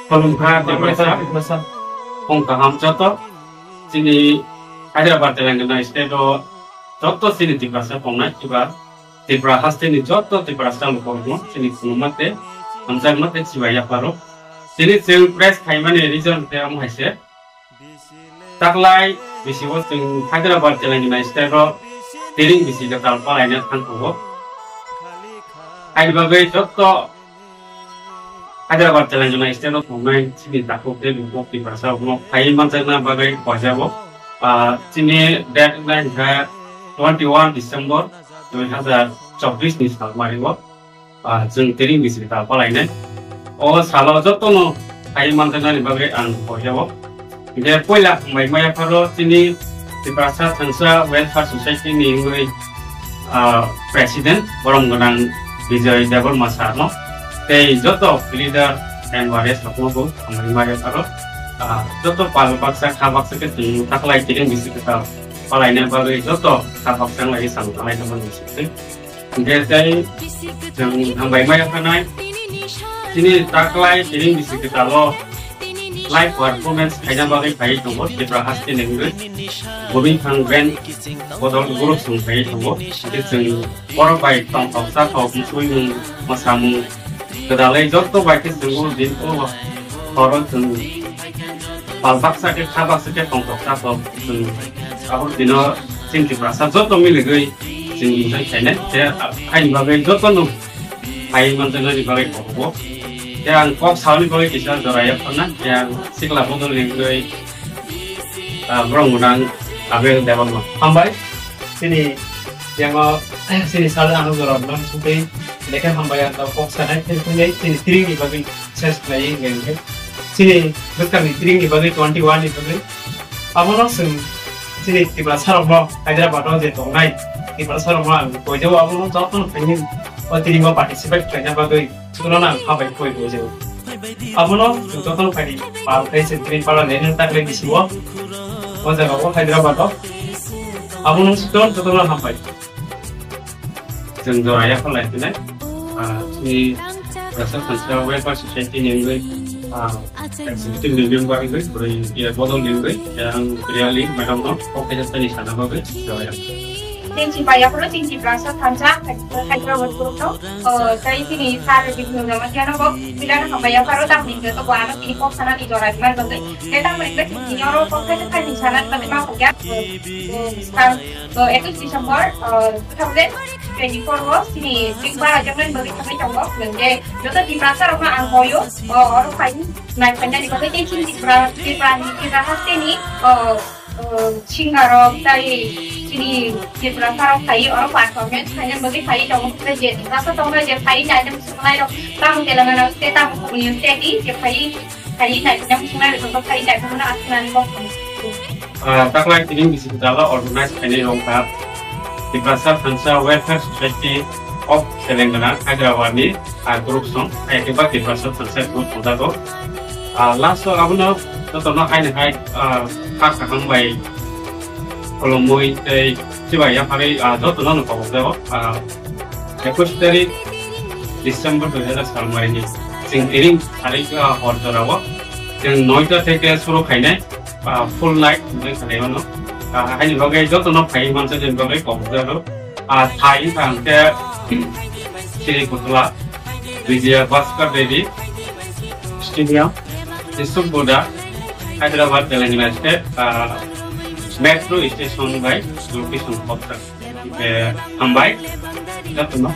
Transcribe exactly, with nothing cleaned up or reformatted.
Khulumkha Tiprasa. Khulumkha. Khung kaham joto. Chini Hyderabad Telangana state o joto chini Tiprasa tongnai kiba Tripura hasteni joto Tiprasa lukurokno chini khulumma tei hamjakma tei chibai yapharo. Chini chwng press khaimani reason khe omo hai se. Taklai bisingo chwng Hyderabad Telangana state o tiring bisi kwtal palaina thang tongo. Haini bagwi joto Hyderabad Telangana state o tongnai chini takhuk tei bukhuk Tiprasa rokno phaiwi manjakna bagwi koijabo. Ah, chini date wngkha twenty one December dui hazar chobbish ni salmario, ah, chwng tiring bisi kwtal palainai. O salo jotono phaiwi manjaknani bagwi ang koijabo. Hingkhe poila hambai maya pharo chini Tiprasa Thansa Welfare Society ni wngwi, ah, President borom gwnang Bijoy Debbarma sir no tei joto leader and warriors rok no bo hambai maya pharo, ah, joto pal baksa kha baksa khe chwng taklai tiring bisi kwtal palaina bagwi joto kha baksa wnglaigwi samung tanglai tongmani bisingtwi. Hingkhe tei chwng hambai maya phanai. Chini taklai tiring bisi kwtalo live performance khaina bagwi phaiwi tongo Tripura haste ni wngwi. Bobing thang band bodol group song phaiwi tongo. Hingkhe chwng borok bai tongthok chathok musui mung mwsamung kwdalwi joto bai khe chwng o din o horo chwng pal baksa khe kha baksa khe tongthok chathok chwng abo dino chini Tiprasa joto miligwi chwng enjoy khainai. Tei haini bagwi jotono phaiwi manjaknani bagwi kobo. Tei ang kok saoni bagwi kisa jora yaphana. Tei ang sikla bodol ringwi, ah, borok gwnang Abel Debbarma. Hambai, chini yango, chini sal ano jora rwna sugwi lekha hambai ang kok sanai, tei chini tiringni bagwi ses khlaiwi hingkhe hingkhe. Chini bwskangni tiringni bagwi twenty one ni bagwi. Abono chwng chini Tiprasa rokno Hyderabad o je tongnai Tiprasa rokno ang koijao abono jotono phaiwi o tiringo participate khlaina bagwi jotono ang kha bai koi koijao. Abono chwng jotono phaidi pal khai se tini pala nene takle bisi o. O jaga o Hyderabad o. Abono chwng jotono hambai. Chwng jora yaphar lai phinai, ah, chini Tiprasa Thansa Welfare Society ni wngwi, ah, executive ni member wngwi, kwrwi, eh, bodol ni wngwi, eh, ang really madam no kok kaisa thani sana bagwi jora yaphar. Chini chimbai yapharo chini Tiprasa Thansa Hyderabad group no, oh, tei chini sir Bipin Jamatia no bo, pila no hambai yapharo tamni joto bo ano chini kok sana ni jora diman bagwi. Tei tamni bagwi chini oro kok kaisa thani sana bagwi ma kok ya, eh, eh, skang, eh, ekush December, eh, two thousand twenty-four o chini Tripura rajyakni bagwi thangwi tongo, hwnkhe joto Tiprasa rokno ang hoyo, o, oro phai nai phainani bagwi tei chini Tripura, Tripura ni Tripura hasteni, o, o, singer rok tei chini Tiprasa rok phai oro performance khaina bagwi phai tongo, tei je Tiprasa tongo je phai nai swnglairok tamo Telangana state tamo Pune state ni je phai Phai nai phai nang sunai rok phai nai phai nang asnani kok. Ah, taklai tiring bisi kwtal o organize khainai rok kha Tiprasa Thansa Welfare Society of Telangana, Hyderabad ni, ah, group song, hai khe ba Tiprasa Thansa group tongjak o. Ah, last o abono jotono haino hai, ah, kha kaham bai khulumui tei chibai yapharwi, ah, jotono no kobok jago. Ah, ekush tarik December dui hazar salmarini chwng tiring tarik, ah, hor jorao chwng noita theke suru khainai, ah, full night enjoy khainai mano. Ah, haini bagwi jotono phai mansa jeni bagwi kok jaro. Ah, thai wngkha hwnkhe Sri Putla Vijaya Bhaskar Devi Stadium, Yusuf Buda, Hyderabad, Telangana State, ah, metro station by location of the Eh, hambai. Jotono.